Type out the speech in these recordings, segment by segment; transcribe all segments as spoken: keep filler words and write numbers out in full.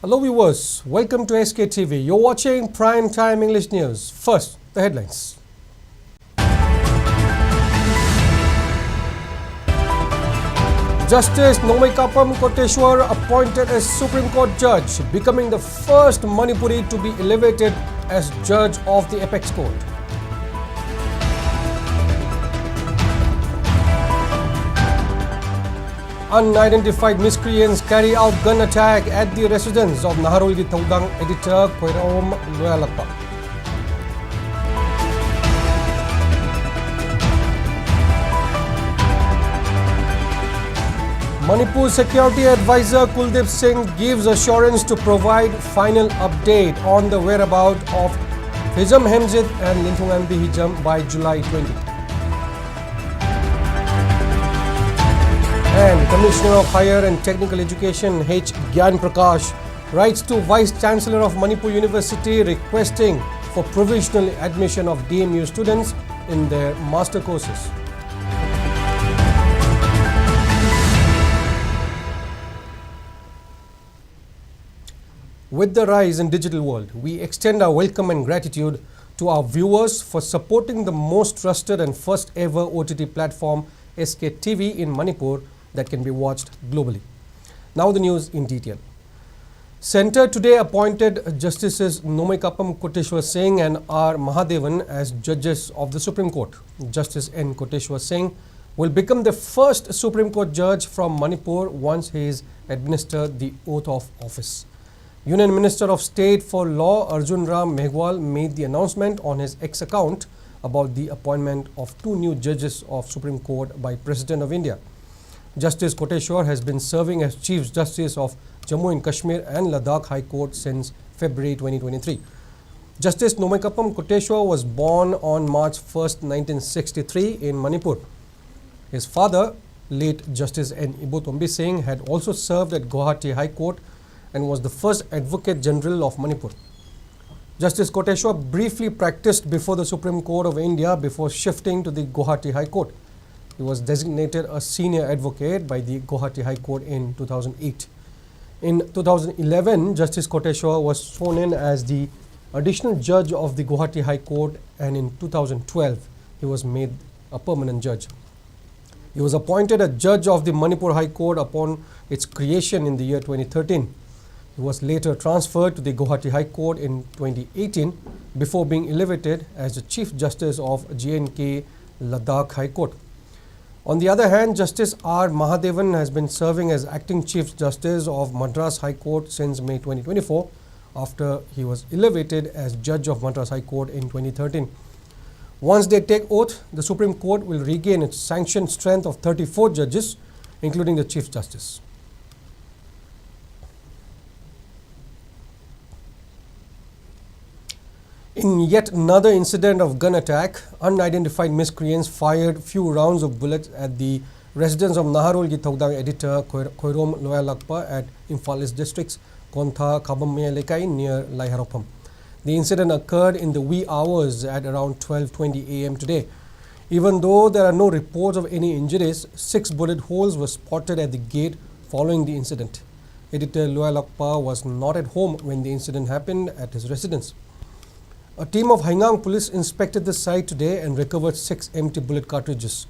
Hello viewers, welcome to S K T V. You're watching Prime Time English News. First, the headlines. Justice Nomeikapam Koteshwar appointed as Supreme Court judge, becoming the first Manipuri to be elevated as judge of the apex court. Unidentified miscreants carry out gun attack at the residence of Naharulgi Thoudang editor Khoirom Loyalapa. Manipur Security Advisor Kuldeep Singh gives assurance to provide final update on the whereabouts of Phijam Hemjit and Linthong Ambi Hijam by July twenty. And Commissioner of Higher and Technical Education H Gyan Prakash writes to Vice Chancellor of Manipur University requesting for provisional admission of D M U students in their master courses. With the rise in digital world, we extend our welcome and gratitude to our viewers for supporting the most trusted and first ever O T T platform, S K T V, in Manipur that can be watched globally. Now the news in detail. Centre today appointed Justices Nomeikapam Koteshwar Singh and R Mahadevan as judges of the Supreme Court. Justice N Koteshwar Singh will become the first Supreme Court judge from Manipur once he is administered the oath of office. Union Minister of State for Law Arjun Ram Meghwal made the announcement on his X account about the appointment of two new judges of Supreme Court by President of India. Justice Koteshwar has been serving as Chief Justice of Jammu and Kashmir and Ladakh High Court since February twenty twenty-three. Justice Nomeikapam Koteshwar was born on March first, nineteen sixty-three in Manipur. His father, late Justice N Ibotombi Singh, had also served at Guwahati High Court and was the first Advocate General of Manipur. Justice Koteshwar briefly practiced before the Supreme Court of India before shifting to the Guwahati High Court. He was designated a senior advocate by the Guwahati High Court in two thousand eight. In two thousand eleven, Justice Koteshwar was sworn in as the additional judge of the Guwahati High Court, and in two thousand twelve, he was made a permanent judge. He was appointed a judge of the Manipur High Court upon its creation in the year twenty thirteen. He was later transferred to the Guwahati High Court in twenty eighteen before being elevated as the Chief Justice of J and K Ladakh High Court. On the other hand, Justice R Mahadevan has been serving as acting Chief Justice of Madras High Court since May twenty twenty-four, after he was elevated as judge of Madras High Court in twenty thirteen. Once they take oath, the Supreme Court will regain its sanctioned strength of thirty-four judges, including the Chief Justice. In yet another incident of gun attack, unidentified miscreants fired few rounds of bullets at the residence of Naharolgi Thaudang editor Khoi-, Khoirom Loyalakpa at Imphal East District's Kontha Khabam Leikai near Laiharokpham. The incident occurred in the wee hours at around twelve twenty a m today. Even though there are no reports of any injuries, six bullet holes were spotted at the gate following the incident. Editor Loyalakpa was not at home when the incident happened at his residence. A team of Haigang police inspected the site today and recovered six empty bullet cartridges.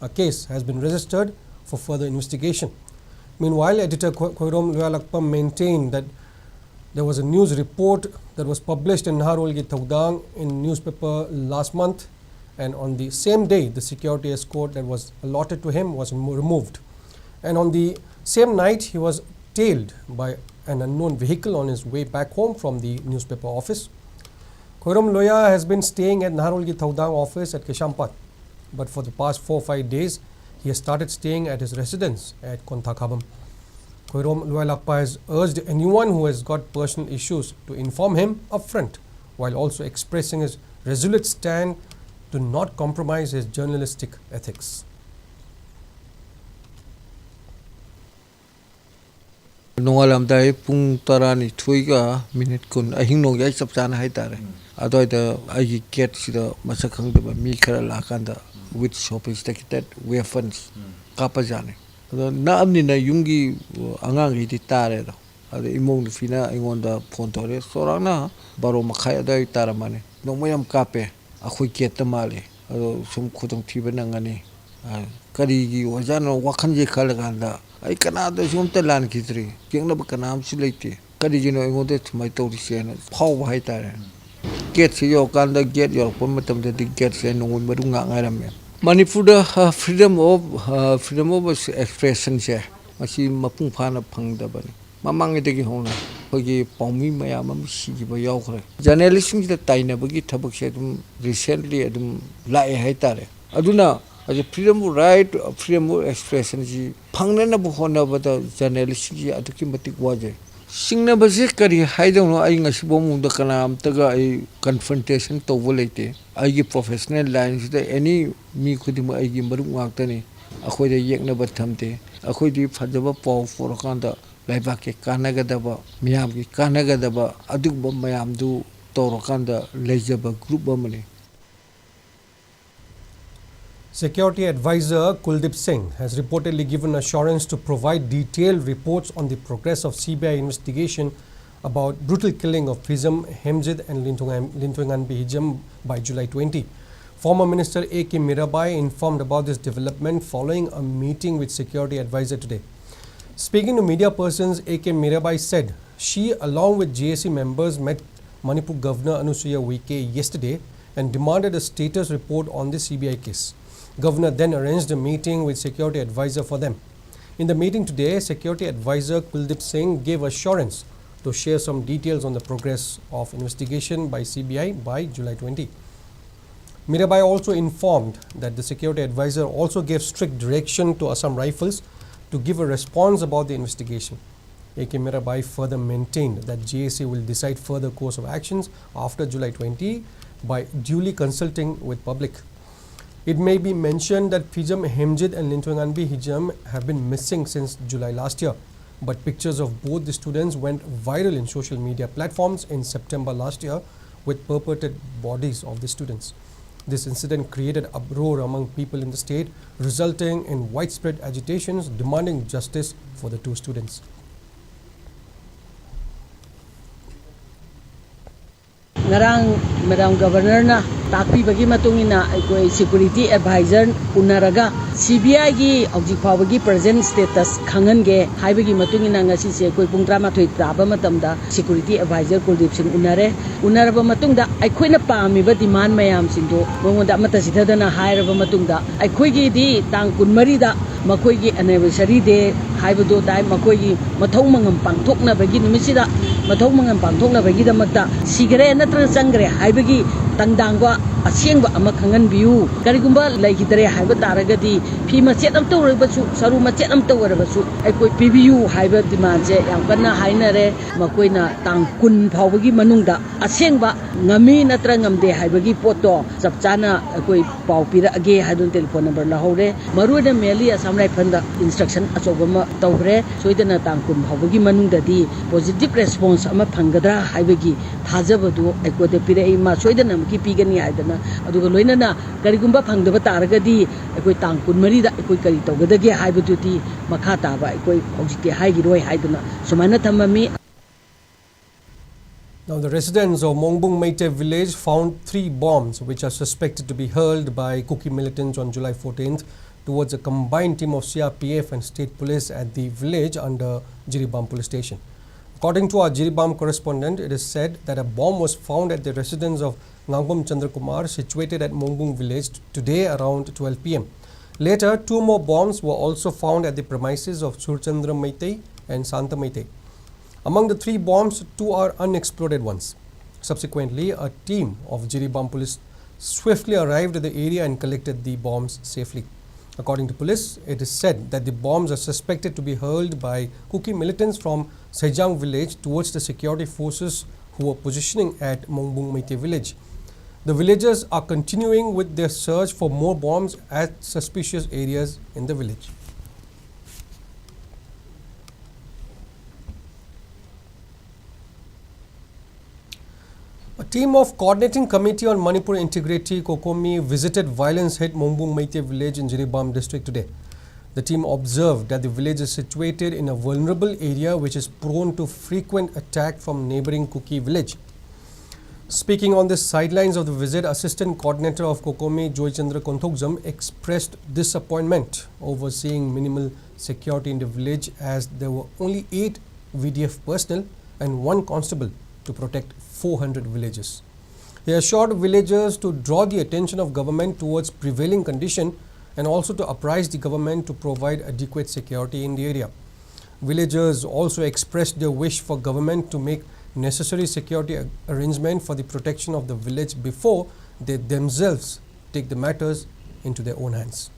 A case has been registered for further investigation. Meanwhile, editor Khoi-, Khoirom Loyalakpa maintained that there was a news report that was published in Naharolgi Thaudang in newspaper last month, and on the same day, the security escort that was allotted to him was remo-, removed. And on the same night, he was tailed by an unknown vehicle on his way back home from the newspaper office. Khoirom Loya has been staying at Naharolgi Thaudang office at Kaisampad, but for the past four, five days, he has started staying at his residence at Kontha Khabam. Khoirom Loyalakpa has urged anyone who has got personal issues to inform him upfront, while also expressing his resolute stand to not compromise his journalistic ethics. ꯅꯣꯡꯉꯥꯜꯂꯝꯗꯥꯏ ꯄꯨꯡ ꯇꯔꯥꯅꯤꯊꯣꯏꯒ minute ꯀꯨꯟ, ꯑꯍꯤꯡ ꯅꯣꯡꯌꯥꯏ ꯆꯞ ꯆꯥꯅ ꯍꯥꯏꯇꯥꯔꯦ꯫ ꯑꯗꯨꯋꯥꯏꯗ ꯑꯩꯒꯤ ꯒꯦꯠꯁꯤꯗ ꯃꯁꯛ ꯈꯪꯗꯕ ꯃꯤ ꯈꯔ ꯂꯥꯛꯑꯀꯥꯟꯗ with sophisticated weapons ꯀꯥꯞꯄꯖꯥꯠꯅꯤ꯫ ꯑꯗꯣ ꯅꯛꯑꯕꯅꯤꯅ ꯌꯨꯝꯒꯤ ꯑꯉꯥꯡꯈꯩꯗꯤ ꯇꯥꯔꯦ꯫ ꯑꯗꯣ ꯑꯗ ꯏꯃꯧ ꯅꯨꯄꯤꯅ ꯑꯩꯉꯣꯟꯗ ꯐꯣꯟ ꯇꯧꯔꯦ, ꯆꯥꯎꯔꯥꯛꯅ ꯕꯥꯔꯣ ꯃꯈꯥꯏ ꯑꯗꯨꯋꯥꯏ ꯇꯥꯔꯝꯃꯅꯤ, ꯅꯣꯡꯃꯩ ꯌꯥꯝ ꯀꯥꯞꯄꯦ ꯑꯩꯈꯣꯏ ꯒꯦꯠꯇ ꯃꯥꯜꯂꯦ, ꯑꯗꯣ ꯁꯨꯝ ꯈꯨꯗꯣꯡꯊꯤꯕ ꯅꯪꯒꯅꯤ꯫ ꯑ, ꯀꯔꯤꯒꯤ ꯑꯣꯏꯖꯥꯠꯅꯣ ꯋꯥꯈꯜꯁꯦ ꯈꯜꯂꯀꯥꯟꯗ ꯑꯩ ꯀꯅꯥꯗꯁꯨ ꯑꯝꯇ ꯂꯥꯟꯈꯤꯗ꯭ꯔꯤ, ꯌꯦꯛꯅꯕ ꯀꯅꯥꯝꯁꯨ ꯂꯩꯇꯦ꯫ ꯀꯔꯤꯒꯤꯅꯣ ꯑꯩꯉꯣꯟꯗ ꯁꯨꯃꯥꯏꯅ ꯇꯧꯔꯤꯁꯦꯅ ꯐꯥꯎꯕ ꯍꯥꯏꯇꯥꯔꯦ꯫ ꯒꯦꯠꯁꯦ ꯌꯧꯔꯀꯥꯟꯗ, ꯒꯦꯠ ꯌꯧꯔꯛꯄ ꯃꯇꯝꯗꯗꯤ ꯒꯦꯠꯁꯦ ꯅꯣꯡꯃꯩ ꯃꯔꯨ ꯉꯥꯛ ꯉꯥꯏꯔꯝꯃꯦ꯫ ꯃꯅꯤꯄꯨꯔꯗ, ꯑ, freedom of, ꯑ, freedom of expressionꯁꯦ ꯃꯁꯤ ꯃꯄꯨꯡ ꯐꯥꯅ ꯐꯪꯗꯕꯅꯤ꯫ ꯃꯃꯥꯡꯉꯩꯗꯒꯤ ꯍꯧꯅ ꯑꯩꯈꯣꯏꯒꯤ ꯄꯥꯎꯃꯤ ꯃꯌꯥꯝ ꯑꯃ ꯁꯤꯈꯤꯕ ꯌꯥꯎꯈ꯭ꯔꯦ꯫ ꯖꯔꯅꯦꯂꯤꯁꯁꯤꯡꯁꯤꯗ ꯇꯥꯏꯅꯕꯒꯤ ꯊꯕꯛꯁꯦ ꯑꯗꯨꯝ recently ꯑꯗꯨꯝ ꯂꯥꯛꯑꯦ ꯍꯥꯏꯇꯥꯔꯦ꯫ ꯑꯗꯨꯅ ꯍꯧꯖꯤꯛ freedom of right, freedom of expressionꯁꯤ ꯐꯪꯅꯅꯕ ꯍꯣꯠꯅꯕꯗ ꯖꯔꯅꯦꯂꯤꯁꯁꯤꯡꯁꯤ ꯑꯗꯨꯛꯀꯤ ꯃꯇꯤꯛ ꯋꯥꯖꯩ꯫ ꯆꯤꯡꯅꯕꯁꯤ ꯀꯔꯤ ꯍꯥꯏꯗꯧꯅꯣ? ꯑꯩ ꯉꯁꯤꯐꯥꯎ ꯃꯉꯣꯟꯗ ꯀꯅꯥꯝꯇꯒ ꯑꯩ confrontation ꯇꯧꯕ ꯂꯩꯇꯦ꯫ ꯑꯩꯒꯤ professional lineꯁꯤꯗ any ꯃꯤ ꯈꯨꯗꯤꯡꯃꯛ ꯑꯩꯒꯤ ꯃꯔꯨꯞ ꯉꯥꯛꯇꯅꯤ꯫ ꯑꯩꯈꯣꯏꯗ ꯌꯦꯛꯅꯕ ꯊꯝꯗꯦ꯫ ꯑꯩꯈꯣꯏꯗꯤ ꯐꯖꯕ ꯄꯥꯎ ꯄꯨꯔꯛꯀꯥꯟꯗ ꯂꯩꯕꯥꯛꯀꯤ ꯀꯥꯟꯅꯒꯗꯕ, ꯃꯤꯌꯥꯝꯒꯤ ꯀꯥꯟꯅꯒꯗꯕ ꯑꯗꯨꯒꯨꯝꯕ ꯃꯌꯥꯝꯗꯨ ꯇꯧꯔꯀꯥꯟꯗ ꯂꯩꯖꯕ group ꯑꯃꯅꯤ꯫ Security Advisor Kuldeep Singh has reportedly given assurance to provide detailed reports on the progress of C B I investigation about brutal killing of Phizam Hemjit and Linthong-, Linthoinganbi Hijam by July twenty. Former Minister A K Mirabai informed about this development following a meeting with Security Advisor today. Speaking to media persons, A K Mirabai said she, along with J A C members, met Manipur Governor Anusuiya Uikey yesterday and demanded a status report on the C B I case. Governor then arranged a meeting with Security Advisor for them. In the meeting today, Security Advisor Kuldeep Singh gave assurance to share some details on the progress of investigation by C B I by July twenty. Mirabai also informed that the Security Advisor also gave strict direction to Assam Rifles to give a response about the investigation. A K Mirabai further maintained that J A C will decide further course of actions after July twenty by duly consulting with public. It may be mentioned that Phijam Hemjit and Linthuanganbi Hijam have been missing since July last year, but pictures of both the students went viral in social media platforms in September last year with purported bodies of the students. This incident created uproar among people in the state, resulting in widespread agitations demanding justice for the two students. ꯉꯔꯥꯡ madam ꯒꯕꯔꯅꯔꯅ ꯇꯥꯛꯄꯤꯕꯒꯤ ꯃꯇꯨꯡ ꯏꯟꯅ ꯑꯩꯈꯣꯏ security adviser ꯎꯅꯔꯒ C B ꯑꯥꯏꯒꯤ ꯍꯧꯖꯤꯛ ꯐꯥꯎꯕꯒꯤ present status ꯈꯪꯍꯟꯒꯦ ꯍꯥꯏꯕꯒꯤ ꯃꯇꯨꯡ ꯏꯟꯅ ꯉꯁꯤꯁꯦ ꯑꯩꯈꯣꯏ ꯄꯨꯡ ꯇꯔꯥꯃꯥꯊꯣꯏ ꯇꯥꯕ ꯃꯇꯝꯗ ꯁꯦꯀ꯭ꯌꯨꯔꯤꯇꯤ ꯑꯦꯗꯚꯥꯏꯖꯔ ꯀꯨꯜꯗꯤꯞ ꯁꯤꯡ ꯎꯅꯔꯦ꯫ ꯎꯅꯔꯕ ꯃꯇꯨꯡꯗ ꯑꯩꯈꯣꯏꯅ ꯄꯥꯝꯃꯤꯕ ꯗꯤꯃꯥꯟ ꯃꯌꯥꯝꯁꯤꯡꯗꯣ ꯃꯉꯣꯟꯗ ꯑꯃꯠꯇ ꯆꯤꯊꯗꯅ ꯍꯥꯏꯔꯕ ꯃꯇꯨꯡꯗ ꯑꯩꯈꯣꯏꯒꯤꯗꯤ ꯇꯥꯡ ꯀꯨꯟꯃꯔꯤꯗ ꯃꯈꯣꯏꯒꯤ ꯑꯦꯅꯤꯚꯔꯁꯔꯤ ꯗꯦ ꯍꯥꯏꯕꯗꯣ ꯇꯥꯏ꯫ ꯃꯈꯣꯏꯒꯤ ꯃꯊꯧ ꯃꯉꯝ ꯄꯥꯡꯊꯣꯛꯅꯕꯒꯤ ꯅꯨꯃꯤꯠꯁꯤꯗ ꯃꯊꯧ ꯃꯉꯝ ꯄꯥꯡꯊꯣꯛꯅꯕꯒꯤꯗꯃꯛꯇ ꯁꯤꯈꯔꯦ ꯅꯠꯇ꯭ꯔꯒ ꯆꯪꯈ꯭ꯔꯦ ꯍꯥꯏꯕꯒꯤ ꯇꯪꯗꯥꯡꯕ ꯑꯁꯦꯡꯕ ꯑꯃ ꯈꯪꯍꯟꯕꯤꯌꯨ꯫ ꯀꯔꯤꯒꯨꯝꯕ ꯂꯩꯈꯤꯗ꯭ꯔꯦ ꯍꯥꯏꯕ ꯇꯥꯔꯒꯗꯤ ꯐꯤ ꯃꯆꯦꯠ ꯑꯃꯇ ꯑꯣꯏꯔꯕꯁꯨ, ꯁꯔꯨ ꯃꯆꯦꯠ ꯑꯃꯇ ꯑꯣꯏꯔꯕꯁꯨ ꯑꯩꯈꯣꯏ ꯄꯤꯕꯤꯌꯨ ꯍꯥꯏꯕ ꯗꯤꯃꯥꯟꯁꯦ ꯌꯥꯝ ꯀꯟꯅ ꯍꯥꯏꯅꯔꯦ꯫ ꯃꯈꯣꯏꯅ ꯇꯥꯡ ꯀꯨꯟ ꯐꯥꯎꯕꯒꯤ ꯃꯅꯨꯡꯗ ꯑꯁꯦꯡꯕ ꯉꯝꯃꯤ ꯅꯠꯇ꯭ꯔ ꯉꯝꯗꯦ ꯍꯥꯏꯕꯒꯤ ꯄꯣꯠꯇꯣ ꯆꯞ ꯆꯥꯅ ꯑꯩꯈꯣꯏ ꯄꯥꯎ ꯄꯤꯔꯛꯑꯒꯦ ꯍꯥꯏꯗꯨꯅ ꯇꯦꯂꯤꯐꯣꯟ ꯅꯝꯕꯔ ꯂꯧꯍꯧꯔꯦ꯫ ꯃꯔꯨꯑꯣꯏꯅ ꯃꯦꯟꯂꯤ ꯑꯁꯥꯝ ꯔꯥꯏꯐꯜꯗ ꯏꯟꯁꯇ꯭ꯔꯛꯁꯟ ꯑꯆꯧꯕ ꯑꯃ ꯇꯧꯈ꯭ꯔꯦ꯫ ꯁꯣꯏꯗꯅ ꯇꯥꯡ ꯀꯨꯟ ꯐꯥꯎꯕꯒꯤ ꯃꯅꯨꯡꯗꯗꯤ ꯄꯣꯖꯤꯇꯤꯚ ꯔꯦꯁꯄꯣꯟꯁ ꯑꯃ ꯐꯪꯒꯗ꯭ꯔꯥ ꯍꯥꯏꯕꯒꯤ ꯊꯥꯖꯕꯗꯨ ꯑꯩꯈꯣꯏꯗ ꯄꯤꯔꯛꯏ꯫ ꯃꯥ ꯁꯣꯏꯗꯅꯃꯛꯀꯤ ꯄꯤꯒꯅꯤ ꯍꯥꯏꯗꯅ꯫ ꯑꯗꯨꯒ ꯂꯣꯏꯅꯅ ꯀꯔꯤꯒꯨꯝꯕ ꯐꯪꯗꯕ ꯇꯥꯔꯒꯗꯤ ꯑꯩꯈꯣꯏ ꯇꯥꯡ ꯀꯨꯟꯃꯔꯤꯗ ꯑꯩꯈꯣꯏ ꯀꯔꯤ ꯇꯧꯒꯗꯒꯦ ꯍꯥꯏꯕꯗꯨꯗꯤ ꯃꯈꯥ ꯇꯥꯕ ꯑꯩꯈꯣꯏ ꯍꯧꯖꯤꯛꯇꯤ ꯍꯥꯏꯈꯤꯔꯣꯏ ꯍꯥꯏꯗꯨꯅ ꯁꯨꯃꯥꯏꯅ ꯊꯝꯃꯝꯃꯤ꯫ Now, the residents of Mongbung Meitei village found three bombs which are suspected to be hurled by Kuki militants on July fourteenth towards a combined team of C R P F and state police at the village under Jiribam police station. According to our Jiribam correspondent, it is said that a bomb was found at the residence of Ngangbam Chandrakumar, situated at Mongbung village, today around twelve p m. Later, two more bombs were also found at the premises of Surchandra Meitei and Santa Meitei. Among the three bombs, two are unexploded ones. Subsequently, a team of Jiribam police swiftly arrived at the area and collected the bombs safely. According to police, it is said that the bombs are suspected to be hurled by Kuki militants from Sejang village towards the security forces who were positioning at Mongbung Meitei village. The villagers are continuing with their search for more bombs at suspicious areas in the village. A team of Coordinating Committee on Manipur Integrity, COCOMI, visited violence-hit Mongbung Meitei village in Jiribam district today. The team observed that the village is situated in a vulnerable area which is prone to frequent attack from neighboring Kuki village. Speaking on the sidelines of the visit, Assistant Coordinator of COCOMI, Joychandra Konthokjam, expressed disappointment over seeing minimal security in the village, as there were only eight V D F personnel and one constable to protect four hundred villagers. He assured villagers to draw the attention of government towards prevailing condition and also to apprise the government to provide adequate security in the area. Villagers also expressed their wish for government to make necessary security a-, arrangement for the protection of the village before they themselves take the matters into their own hands.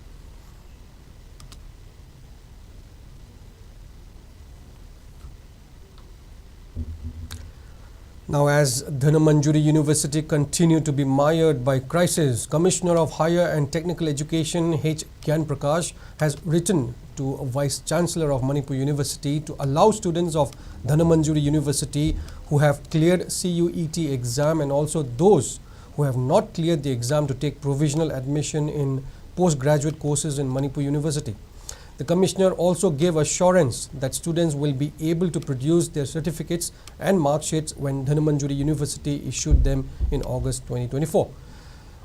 Now, as Dhanamanjuri University continue to be mired by crisis, Commissioner of Higher and Technical Education H Gyan Prakash has written to Vice Chancellor of Manipur University to allow students of Dhanamanjuri University who have cleared C U E T exam and also those who have not cleared the exam to take provisional admission in postgraduate courses in Manipur University. The commissioner also gave assurance that students will be able to produce their certificates and mark sheets when Dhanamanjuri University issued them in August twenty twenty-four.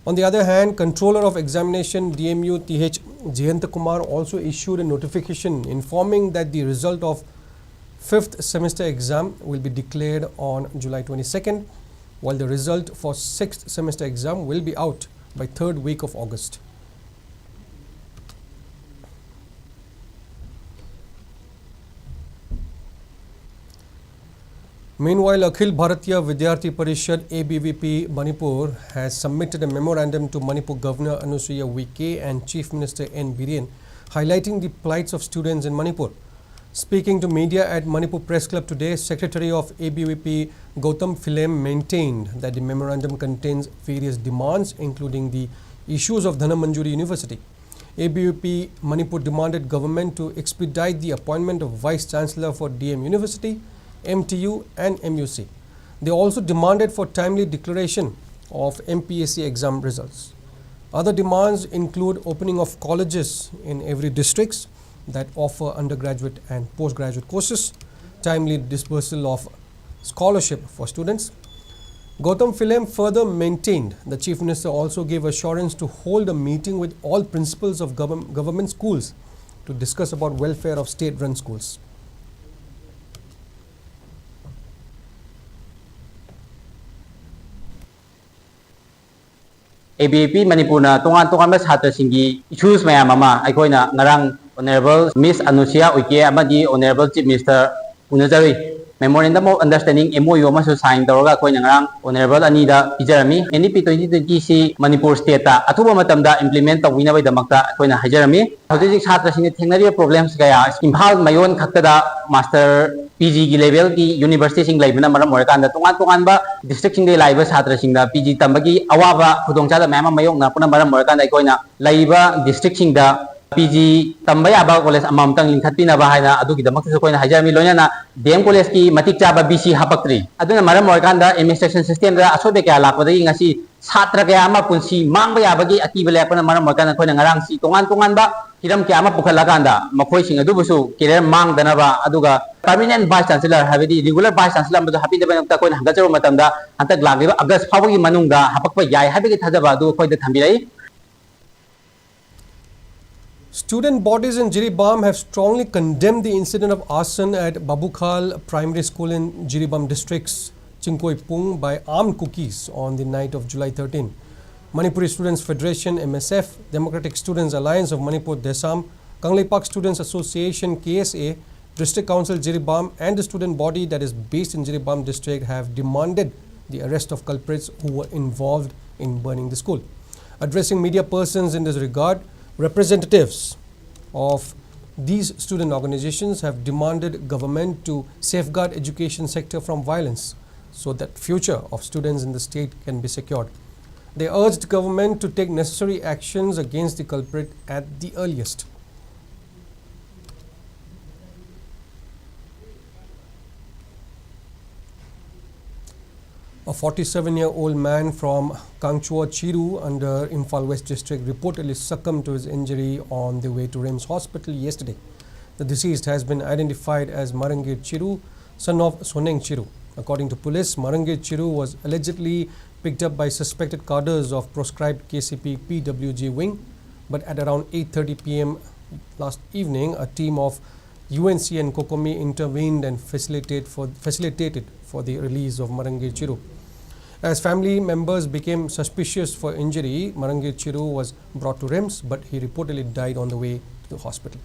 On the other hand, Controller of Examination, D M U, T H Jayanta Kumar also issued a notification informing that the result of fifth semester exam will be declared on July twenty-second, while the result for sixth semester exam will be out by third week of August. Meanwhile, Akhil Bharatiya Vidyarthi Parishad, A B V P Manipur, has submitted a memorandum to Manipur Governor Anusuiya Uikey and Chief Minister N Biren, highlighting the plights of students in Manipur. Speaking to media at Manipur Press Club today, Secretary of A B V P Gautam Philem maintained that the memorandum contains various demands, including the issues of Dhanamanjuri University. A B V P Manipur demanded government to expedite the appointment of Vice Chancellor for D M University, M T U and M U C. They also demanded for timely declaration of M P S C exam results. Other demands include opening of colleges in every districts that offer undergraduate and postgraduate courses, timely disbursal of scholarship for students. Gautam Philem further maintained the Chief Minister also gave assurance to hold a meeting with all principals of govern- government schools to discuss about welfare of state-run schools. A B V P ꯃꯅꯤꯄꯨꯔꯅ ꯇꯣꯉꯥꯟ ꯇꯣꯉꯥꯟꯕ ꯁꯥꯇ꯭ꯔꯁꯤꯡꯒꯤ issues ꯃꯌꯥꯝ ꯑꯃ ꯑꯩꯈꯣꯏꯅ ꯉꯔꯥꯡ honourable ꯃꯤꯁ ꯑꯅꯨꯁꯤꯌꯥ ꯎꯏꯀꯦ ꯑꯃꯗꯤ honourable chief minister ꯎꯅꯖꯔꯨꯏ꯫ Memorandum of Understanding, M O U, ꯑꯃꯁꯨ ꯁꯥꯏꯟ ꯇꯧꯔꯒ ꯑꯩꯈꯣꯏꯅ ꯉꯔꯥꯡ ꯑꯣꯅꯔꯦꯕꯜ ꯑꯅꯤꯗ ꯄꯤꯖꯔꯝꯃꯤ꯫ ꯑꯦꯟ ꯏ ꯄꯤ ꯇ꯭ꯋꯦꯟꯇꯤ ꯇ꯭ꯋꯦꯟꯇꯤꯁꯤ ꯃꯅꯤꯄꯨꯔ ꯁ꯭ꯇꯦꯠꯇ ꯑꯊꯨꯕ ꯃꯇꯝꯗ ꯏꯝꯄ꯭ꯂꯤꯃꯦꯟ ꯇꯧꯕꯤꯅꯕꯒꯤꯗꯃꯛꯇ ꯑꯩꯈꯣꯏꯅ ꯍꯥꯏꯖꯔꯝꯃꯤ꯫ ꯍꯧꯖꯤꯛ ꯍꯧꯖꯤꯛ ꯁꯥꯇ꯭ꯔꯁꯤꯡꯅ ꯊꯦꯡꯅꯔꯤꯕ ꯄ꯭ꯔꯣꯕ꯭ꯂꯦꯝꯁ ꯀꯌꯥ ꯏꯝꯐꯥꯜ ꯃꯌꯣꯟ ꯈꯛꯇꯗ ꯃꯥꯁꯇꯔ ꯄꯤ ꯖꯤꯒꯤ ꯂꯦꯚꯦꯜꯒꯤ ꯌꯨꯅꯤꯚꯔꯁꯤꯇꯤꯁꯤꯡ ꯂꯩꯕꯅ ꯃꯔꯝ ꯑꯣꯏꯔꯀꯥꯟꯗ ꯇꯣꯉꯥꯟ ꯇꯣꯉꯥꯟꯕ ꯗꯤꯁꯇ꯭ꯔꯤꯛꯁꯤꯡꯗꯒꯤ ꯂꯥꯛꯏꯕ ꯁꯥꯇ꯭ꯔꯁꯤꯡꯗ ꯄꯤ ꯖꯤ ꯇꯝꯕꯒꯤ ꯑꯋꯥꯕ ꯈꯨꯗꯣꯡꯆꯥꯗꯕ ꯃꯌꯥꯝ ꯑꯃ ꯃꯥꯌꯣꯛꯅꯔꯛꯄꯅ ꯃꯔꯝ ꯑꯣꯏꯔꯀꯥꯟꯗ ꯑꯩꯈꯣꯏꯅ ꯂꯩꯔꯤꯕ ꯗꯤꯁꯇ꯭ꯔꯤꯛꯁꯤꯡꯗ ꯄꯤ ꯖꯤ ꯇꯝꯕ ꯌꯥꯕ ꯀꯣꯂꯦꯖ ꯑꯃꯃꯝꯇꯪ ꯂꯤꯡꯈꯠꯄꯤꯅꯕ ꯍꯥꯏꯅ ꯑꯗꯨꯒꯤꯗꯃꯛꯇꯁꯨ ꯑꯩꯈꯣꯏꯅ ꯍꯥꯏꯖꯔꯝꯃꯤ꯫ ꯂꯣꯏꯅꯅ ꯗꯤ ꯑꯦꯝ ꯀꯣꯂꯦꯖꯀꯤ ꯃꯇꯤꯛ ꯆꯥꯕ ꯚꯤ ꯁꯤ ꯍꯥꯄꯛꯇ꯭ꯔꯤ꯫ ꯑꯗꯨꯅ ꯃꯔꯝ ꯑꯣꯏꯔꯀꯥꯟꯗ ꯑꯦꯗꯃꯤꯅꯤꯁꯇ꯭ꯔꯦꯁꯟ ꯁꯤꯁꯇꯦꯝꯗ ꯑꯁꯣꯏꯕ ꯀꯌꯥ ꯂꯥꯛꯄꯗꯒꯤ ꯉꯁꯤ ꯁꯥꯇ꯭ꯔ ꯀꯌꯥ ꯑꯃ ꯄꯨꯟꯁꯤ ꯃꯥꯡꯕ ꯌꯥꯕꯒꯤ ꯑꯀꯤꯕ ꯂꯩꯔꯛꯄꯅ ꯃꯔꯝ ꯑꯣꯏꯔꯀꯥꯟꯗ ꯑꯩꯈꯣꯏꯅ ꯉꯔꯥꯡꯁꯤ ꯇꯣꯉꯥꯟ ꯇꯣꯉꯥꯟꯕ ꯍꯤꯔꯝ ꯀꯌꯥ ꯑꯃ ꯄꯨꯈꯠꯂꯀꯥꯟꯗ ꯃꯈꯣꯏꯁꯤꯡ ꯑꯗꯨꯕꯨꯁꯨ ꯀꯦꯔꯤꯌꯔ ꯃꯥꯡꯗꯅꯕ, ꯑꯗꯨꯒ ꯄꯔꯃꯤꯅꯦꯟ ꯚꯥꯏꯁ ꯆꯥꯟꯁꯦꯂꯔ, ꯍꯥꯏꯕꯗꯤ ꯔꯤꯒꯨꯂꯔ ꯚꯥꯏꯁ ꯆꯥꯟꯁꯦꯂꯔ ꯑꯃꯗꯣ ꯍꯥꯞꯄꯤꯗꯕꯒꯤꯗꯃꯛꯇ ꯑꯩꯈꯣꯏꯅ ꯍꯪꯒꯠꯆꯔꯨꯕ ꯃꯇꯝꯗ ꯍꯟꯗꯛ ꯂꯥꯛꯂꯤꯕ ꯑꯥꯒꯁ ꯐꯥꯎꯕꯒꯤ ꯃꯅꯨꯡꯗ ꯍꯥꯄꯛꯄ ꯌꯥꯏ ꯍꯥꯏꯕꯒꯤ ꯊꯥꯖꯕ ꯑꯗꯨ ꯑꯩꯈꯣꯏꯗ ꯊꯝꯕꯤꯔꯛꯏ꯫ Student bodies in Jiribam have strongly condemned the incident of arson at Babukhal Primary School in Jiribam District's Chingkoipung by armed Kukis on the night of July thirteen. Manipuri Students Federation, M S F, Democratic Students Alliance of Manipur, DESAM, Kangleipak Students Association, K S A, District Council Jiribam and the student body that is based in Jiribam district have demanded the arrest of culprits who were involved in burning the school. Addressing media persons in this regard, representatives of these student organizations have demanded government to safeguard education sector from violence so that future of students in the state can be secured. They urged government to take necessary actions against the culprit at the earliest. A forty-seven-year-old man from Kangchua Chiru under Imphal West District reportedly succumbed to his injury on the way to RIMS Hospital yesterday. The deceased has been identified as Marangir Chiru, son of Soneng Chiru. According to police, Marangir Chiru was allegedly picked up by suspected cadres of proscribed K C P P W G wing, but at around eight thirty P M last evening, a team of U N C and COCOMI intervened and facilitated for, facilitated for the release of Marangir Chiru. As family members became suspicious for injury, Marangir Chiru was brought to RIMS, but he reportedly died on the way to the hospital.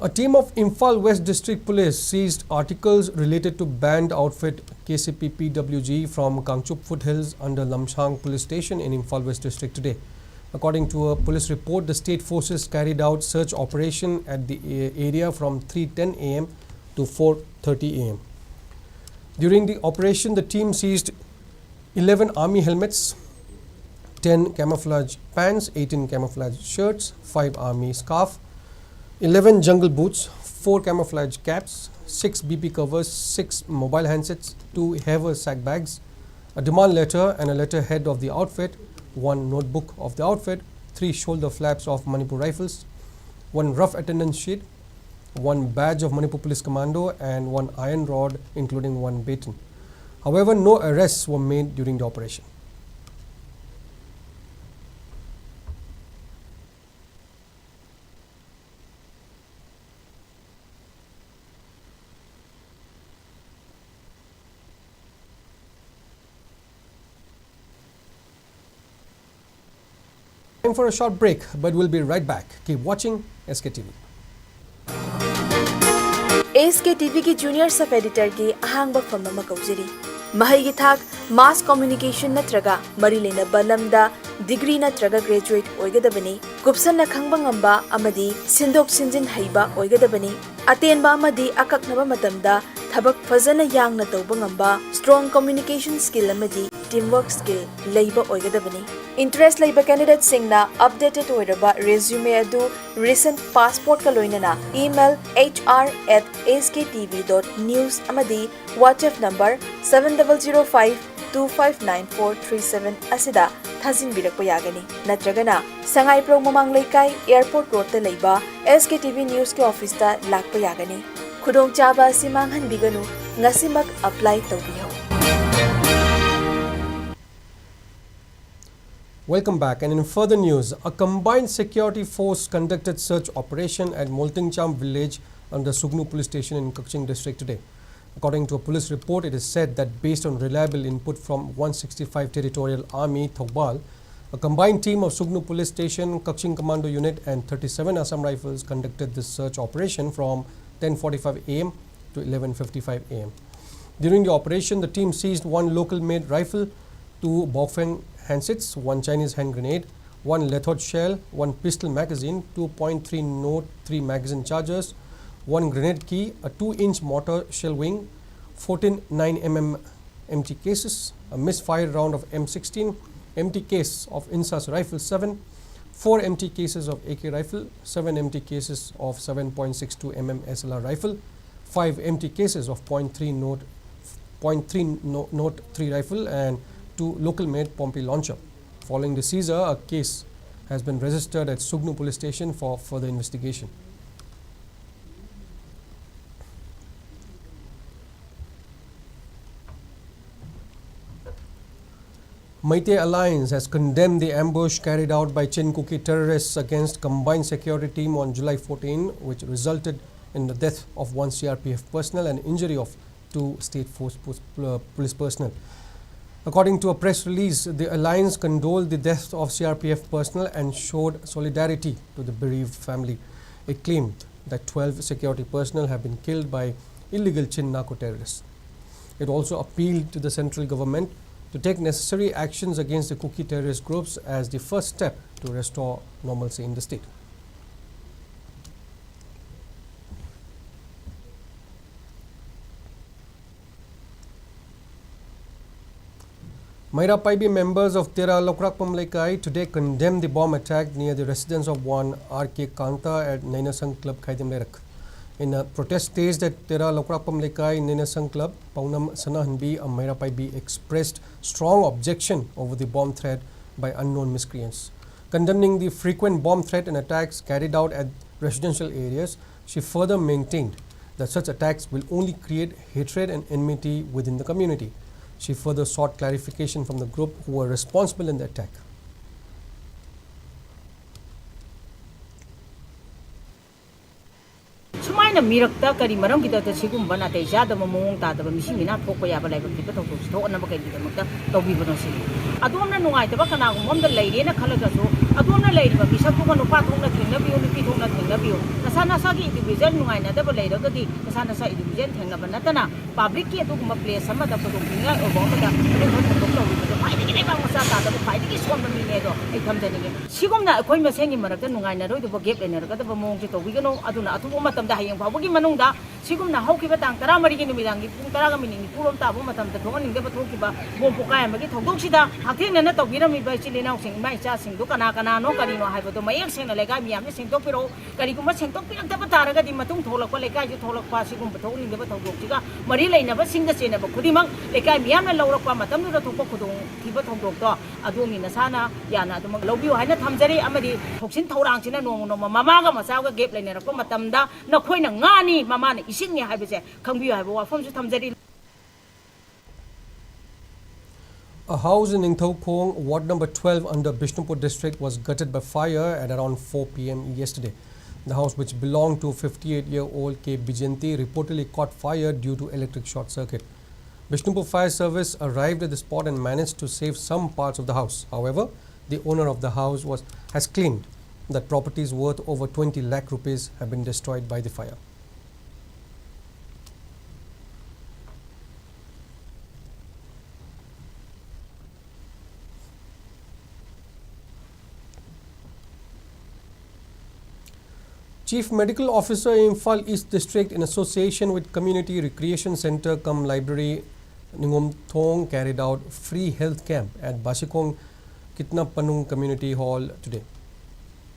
A team of Imphal West District Police seized articles related to banned outfit K C P P W G from Kangchup foothills under Lamshang Police Station in Imphal West District today. According to a police report, the state forces carried out search operation at the a-, area from three ten A M to four thirty A M. During the operation, the team seized eleven army helmets, ten camouflage pants, eighteen camouflage shirts, five army scarf, eleven jungle boots, four camouflage caps, six B P covers, six mobile handsets, two haversack bags, a demand letter and a letterhead of the outfit, one notebook of the outfit, three shoulder flaps of Manipur Rifles, one rough attendance sheet, one badge of Manipur Police Commando, and one iron rod, including one baton. However, no arrests were made during the operation. Time for a short break, but we'll be right back. Keep watching S K T V. S K T ꯚꯤꯒꯤ junior sub ꯑꯦꯗꯤꯇꯔꯒꯤ ꯑꯍꯥꯡꯕ ꯐꯝ ꯑꯃ ꯀꯧꯖꯔꯤ꯫ ꯃꯍꯩꯒꯤ ꯊꯥꯛ ꯃꯥꯁ communication ꯅꯠꯇ꯭ꯔꯒ ꯃꯔꯤ ꯂꯩꯅꯕ ꯂꯝꯗ degree ꯅꯠꯇ꯭ꯔꯒ ꯒ꯭ꯔꯦꯖꯨꯑꯦꯠ ꯑꯣꯏꯒꯗꯕꯅꯤ꯫ ꯀꯨꯞꯁꯟꯅ ꯈꯪꯕ ꯉꯝꯕ ꯑꯃꯗꯤ ꯁꯤꯟꯗꯣꯛ ꯁꯤꯟꯖꯤꯟ ꯍꯩꯕ ꯑꯣꯏꯒꯗꯕꯅꯤ꯫ ꯑꯇꯦꯟꯕ ꯑꯃꯗꯤ ꯑꯀꯛꯅꯕ ꯃꯇꯝꯗ ꯊꯕꯛ ꯐꯖꯅ ꯌꯥꯡꯅ ꯇꯧꯕ ꯉꯝꯕ, ꯁ꯭ꯇ꯭ꯔꯣꯡ ꯀꯝꯃ꯭ꯌꯨꯅꯤꯀꯦꯁꯟ ꯁ꯭ꯀꯤꯜ ꯑꯃꯗꯤ teamwork skill ꯂꯩꯕ ꯑꯣꯏꯒꯗꯕꯅꯤ꯫ Interest ꯂꯩꯕ candidateꯁꯤꯡꯅ updated ꯑꯣꯏꯔꯕ resume ꯑꯗꯨ recent passportꯀ ꯂꯣꯏꯅꯅ email HR at SKTV dot news ꯑꯃꯗꯤ WhatsApp number seven double zero five two five nine four three seven ꯑꯁꯤꯗ ꯊꯥꯖꯤꯟꯕꯤꯔꯛꯄ ꯌꯥꯒꯅꯤ꯫ ꯅꯠꯇ꯭ꯔꯒꯅ ꯁꯉꯥꯏꯄ꯭ꯔꯧ ꯃꯃꯥꯡ ꯂꯩꯀꯥꯏ, Airport Roadꯇ ꯂꯩꯕ SKTV Newsꯀꯤ officeꯇ ꯂꯥꯛꯄ ꯌꯥꯒꯅꯤ꯫ ꯈꯨꯗꯣꯡꯆꯥꯕ ꯑꯁꯤ ꯃꯥꯡꯍꯟꯕꯤꯒꯅꯨ, ꯉꯁꯤꯃꯛ apply ꯇꯧꯕꯤꯌꯨ꯫ Welcome back. And in further news, a combined security force conducted search operation at Moltingcham village under Sugnu police station in Kakching district today. According to a police report, it is said that based on reliable input from one sixty-five Territorial Army, Thoubal, a combined team of Sugnu police station, Kakching commando unit and thirty-seven Assam Rifles conducted this search operation from ten forty-five A M to eleven fifty-five A M. During the operation, the team seized one local-made rifle, two Baofeng handsets, one Chinese hand grenade, one Lethot shell, one pistol magazine, two point three nought three magazine chargers, one grenade key, a two-inch mortar shell wing, fourteen nine M M empty cases, a misfire round of M sixteen, empty case of INSAS rifle seven, four empty cases of A K rifle, seven empty cases of seven point six two M M S L R rifle, five empty cases of point three nought, point three nought three rifle, and two local-made Pompey launcher. Following the seizure, a case has been registered at Sugnu Police Station for further investigation. Meitei Alliance has condemned the ambush carried out by Chin Kuki terrorists against combined security team on July fourteen, which resulted in the death of one C R P F personnel and injury of two state force pos-, uh, police personnel. According to a press release, the alliance condoled the death of C R P F personnel and showed solidarity to the bereaved family. It claimed that twelve security personnel have been killed by illegal Chin narco terrorists. It also appealed to the central government to take necessary actions against the Kuki terrorist groups as the first step to restore normalcy in the state. Meira Paibi members of Tera Lokrakpam Leikai today condemned the bomb attack near the residence of one R K Kanta at Nainasang Club, Khaidimleirak. In a protest staged at Tera Lokrakpam Leikai Nainasang Club, Paunam Sanahanbi, a Meira Paibi, expressed strong objection over the bomb threat by unknown miscreants. Condemning the frequent bomb threat and attacks carried out at residential areas, she further maintained that such attacks will only create hatred and enmity within the community. She further sought clarification from the group who were responsible in the attack. ꯁꯨꯃꯥꯏꯅ ꯃꯤꯔꯛꯇ ꯀꯔꯤ ꯃꯔꯝꯒꯤꯗꯃꯛꯇ ꯁꯤꯒꯨꯝꯕ ꯅꯥꯇꯩ ꯆꯥꯗꯕ, ꯃꯑꯣꯡ ꯇꯥꯗꯕ, ꯃꯤꯁꯤ ꯃꯤꯅꯥ ꯊꯣꯛꯄ ꯌꯥꯕ ꯂꯥꯏꯕꯛ ꯊꯤꯕ ꯊꯧꯗꯣꯛꯁꯤ ꯊꯣꯛꯅꯕ ꯀꯩꯒꯤꯗꯃꯛꯇ ꯇꯧꯕꯤꯕꯅꯣ ꯁꯤꯅꯤ꯫ ꯑꯗꯣꯝꯅ ꯅꯨꯡꯉꯥꯏꯇꯕ ꯀꯅꯥꯒꯨꯝꯕ ꯑꯃꯗ ꯂꯩꯔꯦꯅ ꯈꯜꯂꯒꯁꯨ, ꯑꯗꯣꯝꯅ ꯂꯩꯔꯤꯕ ꯃꯤꯁꯛꯇꯨꯒ ꯅꯨꯄꯥ ꯊꯣꯛꯅ ꯊꯦꯡꯅꯕꯤꯌꯨ, ꯅꯨꯄꯤ ꯊꯣꯛꯅ ꯊꯦꯡꯅꯕꯤꯌꯨ꯫ ꯅꯁꯥ ꯅꯁꯥꯒꯤ individual ꯅꯨꯡꯉꯥꯏꯅꯗꯕ ꯂꯩꯔꯒꯗꯤ ꯅꯁꯥ ꯅꯁꯥ individual ꯊꯦꯡꯅꯕ ꯅꯠꯇꯅ, publicꯀꯤ ꯑꯗꯨꯒꯨꯝꯕ place ꯑꯃꯗ ꯈꯨꯗꯣꯡꯊꯤꯅꯤꯡꯉꯥꯏ ꯑꯣꯏꯕ ꯑꯃꯗ ꯑꯗꯨꯒꯨꯝꯕ ꯊꯧꯗꯣꯛ ꯇꯧꯔꯤꯕꯗꯣ ꯈ꯭ꯋꯥꯏꯗꯒꯤ ꯂꯩꯕꯥꯛ ꯃꯆꯥ ꯇꯥꯗꯕ, ꯈ꯭ꯋꯥꯏꯗꯒꯤ ꯁꯣꯟꯕ ꯃꯤꯅꯦ ꯑꯗꯣ ꯑꯩ ꯊꯝꯖꯅꯤꯡꯉꯤ꯫ ꯁꯤꯒꯨꯝꯅ ꯑꯩꯈꯣꯏ ꯃꯁꯦꯟꯒꯤ ꯃꯔꯛꯇ ꯅꯨꯡꯉꯥꯏꯅꯔꯣꯏꯗꯕ, gap ꯂꯩꯅꯔꯛꯀꯗꯕ ꯃꯑꯣꯡꯁꯦ ꯇꯧꯕꯤꯒꯅꯨ꯫ ꯑꯗꯨꯅ ꯑꯊꯨꯕ ꯃꯇꯝꯗ ꯍꯌꯦꯡ ꯐꯥꯎꯕꯒꯤ ꯃꯅꯨꯡꯗ ꯁꯤꯒꯨꯝꯅ ꯍꯧꯈꯤꯕ ꯇꯥꯡ ꯇꯔꯥꯃꯔꯤꯒꯤ ꯅꯨꯃꯤꯗꯥꯡꯒꯤ ꯄꯨꯡ ꯇꯔꯥꯒ ꯃꯤꯅꯤꯠ ꯅꯤꯐꯨꯔꯣꯝ ꯇꯥꯕ ꯃꯇꯝꯗ ꯊꯣꯛꯍꯟꯅꯤꯡꯗꯕ ꯊꯣꯛꯈꯤꯕ ꯕꯣꯝ ꯄꯣꯈꯥꯏ ꯑꯃꯒꯤ ꯊꯧꯗꯣꯛꯁꯤꯗ ꯍꯛꯊꯦꯡꯅꯅ ꯇꯧꯕꯤꯔꯝꯃꯤꯕ ꯏꯆꯤꯜ ꯏꯅꯥꯎꯁꯤꯡ, ꯏꯃꯥ ꯏꯆꯥꯁꯤꯡꯗꯨ ꯀꯅꯥ ꯀꯅꯥꯅꯣ, ꯀꯔꯤꯅꯣ ꯍꯥꯏꯕꯗꯣ ꯃꯌꯦꯛ ꯁꯦꯡꯅ ꯂꯩꯀꯥꯏ ꯃꯤꯌꯥꯝꯅ ꯁꯦꯡꯗꯣꯛꯄꯤꯔꯛꯎ꯫ ꯀꯔꯤꯒꯨꯝꯕ ꯁꯦꯡꯗꯣꯛꯄꯤꯔꯛꯇꯕ ꯇꯥꯔꯒꯗꯤ ꯃꯇꯨꯡ ꯊꯣꯛꯂꯛꯄ ꯂꯩꯀꯥꯏꯁꯨ ꯊꯣꯛꯂꯛꯄ ꯁꯤꯒꯨꯝꯕ ꯊꯣꯛꯍꯟꯅꯤꯡꯗꯕ ꯊꯧꯗꯣꯛꯁꯤꯒ ꯃꯔꯤ ꯂꯩꯅꯕ ꯁꯤꯡꯗ ꯆꯦꯟꯅꯕ ꯈꯨꯗꯤꯡꯃꯛ ꯂꯩꯀꯥꯏ ꯃꯤꯌꯥꯝꯅ ꯂꯧꯔꯛꯄ ꯃꯇꯝꯗꯨꯗ ꯊꯣꯛꯄ ꯈꯨꯗꯣꯡꯊꯤꯕ ꯊꯧꯗꯣꯛꯇꯣ ꯑꯗꯣꯝꯒꯤ ꯅꯁꯥꯅ ꯌꯥꯅ ꯑꯗꯨꯃꯛ ꯂꯧꯕꯤꯌꯨ ꯍꯥꯏꯅ ꯊꯝꯖꯔꯤ꯫ ꯑꯃꯗꯤ ꯊꯧꯁꯤꯟ ꯊꯧꯔꯥꯡꯁꯤꯅ ꯅꯣꯡꯃ ꯅꯣꯡꯃ ꯃꯃꯥꯒ ꯃꯆꯥꯒ gap ꯂꯩꯅꯔꯛꯄ ꯃꯇꯝꯗ ꯅꯈꯣꯏꯅ ꯉꯥꯅꯤ, ꯃꯃꯥꯅ ꯏꯁꯤꯡꯅꯤ ꯍꯥꯏꯕꯁꯦ ꯈꯪꯕꯤꯌꯨ ꯍꯥꯏꯕ ꯋꯥꯐꯝꯁꯨ ꯊꯝꯖꯔꯤ꯫ A house in Ningthoukhong, ward number twelve under Bishnupur district, was gutted by fire at around four p m yesterday. The house, which belonged to fifty-eight-year-old K Bijanti, reportedly caught fire due to electric short circuit. Bishnupur Fire Service arrived at the spot and managed to save some parts of the house. However, the owner of the house was, has claimed that properties worth over twenty lakh rupees have been destroyed by the fire. Chief Medical Officer, Imphal East District, in association with Community Recreation Centre cum Library, Ningomthong carried out free health camp at Bashikong Kitnapanung Community Hall today.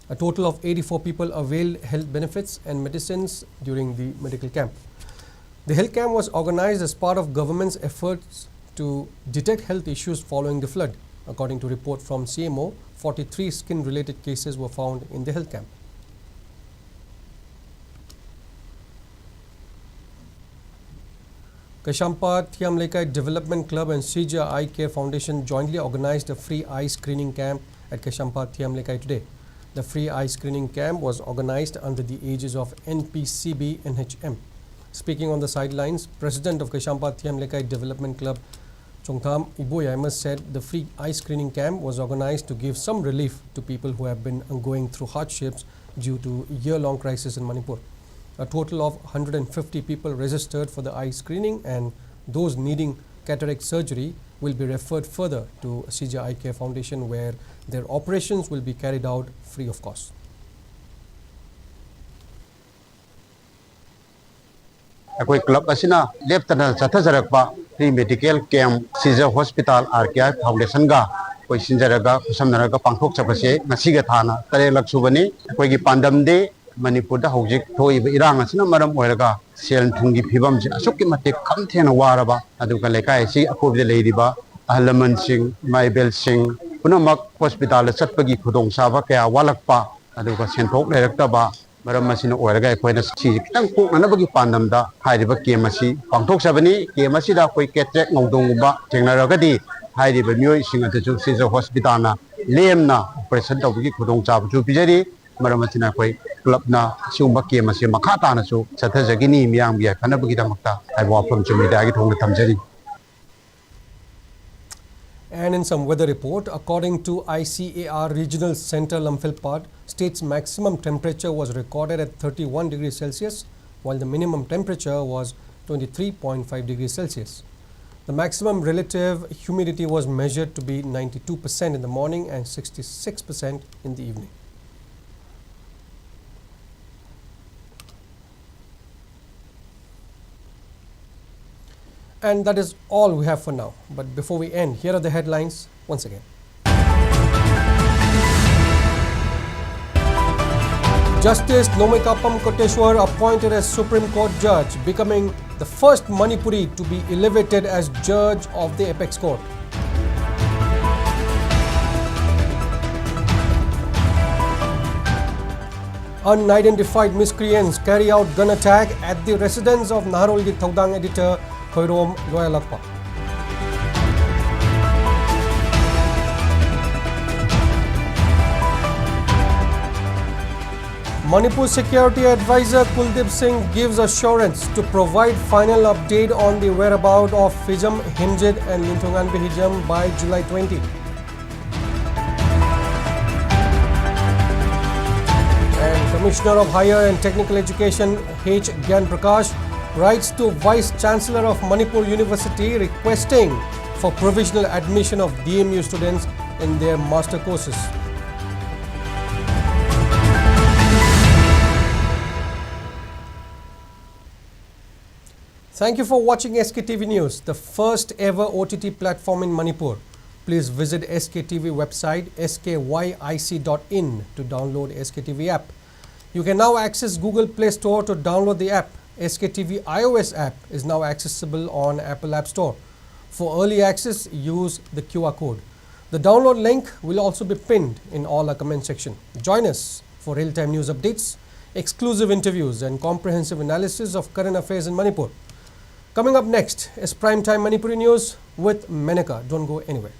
A total of eighty-four people availed health benefits and medicines during the medical camp. The health camp was organized as part of government's efforts to detect health issues following the flood. According to report from C M O, forty-three skin-related cases were found in the health camp. Keshwampa Thiamlekai Development Club and Sija Eye Care Foundation jointly organized a free eye screening camp at Keshwampa Thiamlekai today. The free eye screening camp was organized under the aegis of N P C B N H M. Speaking on the sidelines, President of Keshwampa Thiamlekai Development Club, Chongtham Iboyaima, said the free eye screening camp was organized to give some relief to people who have been going through hardships due to year-long crisis in Manipur. A total of one hundred fifty people registered for the eye screening, and those needing cataract surgery will be referred further to Sija Eye Care Foundation, where their operations will be carried out free of cost. ꯑꯩꯈꯣꯏ club ꯑꯁꯤꯅ ꯂꯦꯞꯇꯅ ꯆꯠꯊꯖꯔꯛꯄ free medical camp Shija hospital R K I ꯐꯥꯎꯟꯗꯦꯁꯟꯒ ꯑꯩꯈꯣꯏ ꯁꯤꯟꯖꯔꯒ ꯈꯨꯠꯁꯝꯅꯔꯒ ꯄꯥꯡꯊꯣꯛꯆꯕꯁꯦ ꯉꯁꯤꯒ ꯊꯥꯅ ꯇꯔꯦꯠꯂꯛ ꯁꯨꯕꯅꯤ꯫ ꯑꯩꯈꯣꯏꯒꯤ ꯄꯥꯟꯗꯝꯗꯤ ꯃꯅꯤꯄꯨꯔꯗ ꯍꯧꯖꯤꯛ ꯊꯣꯛꯏꯕ ꯏꯔꯥꯡ ꯑꯁꯤꯅ ꯃꯔꯝ ꯑꯣꯏꯔꯒ ꯁꯦꯜ ꯊꯨꯝꯒꯤ ꯐꯤꯕꯝꯁꯦ ꯑꯁꯨꯛꯀꯤ ꯃꯇꯤꯛ ꯈꯝ ꯊꯦꯡꯅ ꯋꯥꯔꯕ, ꯑꯗꯨꯒ ꯂꯩꯀꯥꯏ ꯑꯁꯤꯒꯤ ꯑꯀꯣꯏꯕꯗ ꯂꯩꯔꯤꯕ ꯑꯍꯜ ꯂꯃꯟꯁꯤꯡ, ꯏꯃꯥ ꯏꯕꯦꯜꯁꯤꯡ ꯄꯨꯝꯅꯃꯛ ꯍꯣꯁꯄꯤꯇꯥꯜꯗ ꯆꯠꯄꯒꯤ ꯈꯨꯗꯣꯡꯆꯥꯕ ꯀꯌꯥ ꯋꯥꯠꯂꯛꯄ, ꯑꯗꯨꯒ ꯁꯦꯟꯊꯣꯛ ꯂꯩꯔꯛꯇꯕ, ꯃꯔꯝ ꯑꯁꯤꯅ ꯑꯣꯏꯔꯒ ꯑꯩꯈꯣꯏꯅ ꯁꯤꯁꯦ ꯈꯤꯇꯪ ꯀꯣꯛꯅꯅꯕꯒꯤ ꯄꯥꯟꯗꯝꯗ ꯍꯥꯏꯔꯤꯕ ꯀꯦꯝ ꯑꯁꯤ ꯄꯥꯡꯊꯣꯛꯆꯕꯅꯤ꯫ ꯀꯦꯝ ꯑꯁꯤꯗ ꯑꯩꯈꯣꯏ ꯀꯦꯇꯔꯦꯛ ꯉꯧꯗꯣꯡꯒꯨꯝꯕ ꯊꯦꯡꯅꯔꯒꯗꯤ ꯍꯥꯏꯔꯤꯕ ꯃꯤꯑꯣꯏꯁꯤꯡ ꯑꯗꯨꯁꯨ ꯁꯤꯖ ꯍꯣꯁꯄꯤꯇꯥꯜꯅ ꯂꯦꯝꯅ ꯑꯣꯄꯔꯦꯁꯟ ꯇꯧꯕꯒꯤ ꯈꯨꯗꯣꯡꯆꯥꯕꯁꯨ ꯄꯤꯖꯔꯤ꯫ ꯃꯔꯝ ꯑꯁꯤꯅ ꯑꯩꯈꯣꯏ ꯀ꯭ꯂꯕꯅ ꯑꯁꯤꯒꯨꯝꯕ ꯀꯦꯝ ꯑꯁꯤ ꯃꯈꯥ ꯇꯥꯅꯁꯨ ꯆꯠꯊꯖꯒꯅꯤ, ꯃꯤꯌꯥꯝꯒꯤ ꯌꯥꯏꯐꯅꯕꯒꯤꯗꯃꯛꯇ ꯍꯥꯏꯕ ꯋꯥꯐꯝꯁꯨ ꯃꯦꯗꯤꯌꯥꯒꯤ ꯊꯣꯡꯗ ꯊꯝꯖꯔꯤ꯫ And in some weather report, according to I C A R Regional Center Lamphel Pad, state's maximum temperature was recorded at thirty-one degrees Celsius, while the minimum temperature was twenty-three point five degrees Celsius. The maximum relative humidity was measured to be ninety-two percent in the morning and sixty-six percent in the evening. And that is all we have for now. But before we end, here are the headlines once again. Justice Nomeikapam Koteshwar appointed as Supreme Court judge, becoming the first Manipuri to be elevated as judge of the apex court. Unidentified miscreants carry out gun attack at the residence of Naharolgi Thoudang editor Khoirom Loyalakpa. Manipur Security Advisor Kuldeep Singh gives assurance to provide final update on the whereabouts of Phijam Himjit and Linthonganbi Hijam by July twenty. And Commissioner of Higher and Technical Education H Gyan Prakash writes to Vice Chancellor of Manipur University requesting for provisional admission of D M U students in their master courses. Thank you for watching S K T V News, the first ever O T T platform in Manipur. Please visit S K T V website S K Y I C dot in to download S K T V app. You can now access Google Play Store to download the app. S K T V iOS app is now accessible on Apple App Store. For early access, use the Q R code. The download link will also be pinned in all our comment section. Join us for real-time news updates, exclusive interviews, and comprehensive analysis of current affairs in Manipur. Coming up next is Prime Time Manipuri News with Menaka. Don't go anywhere.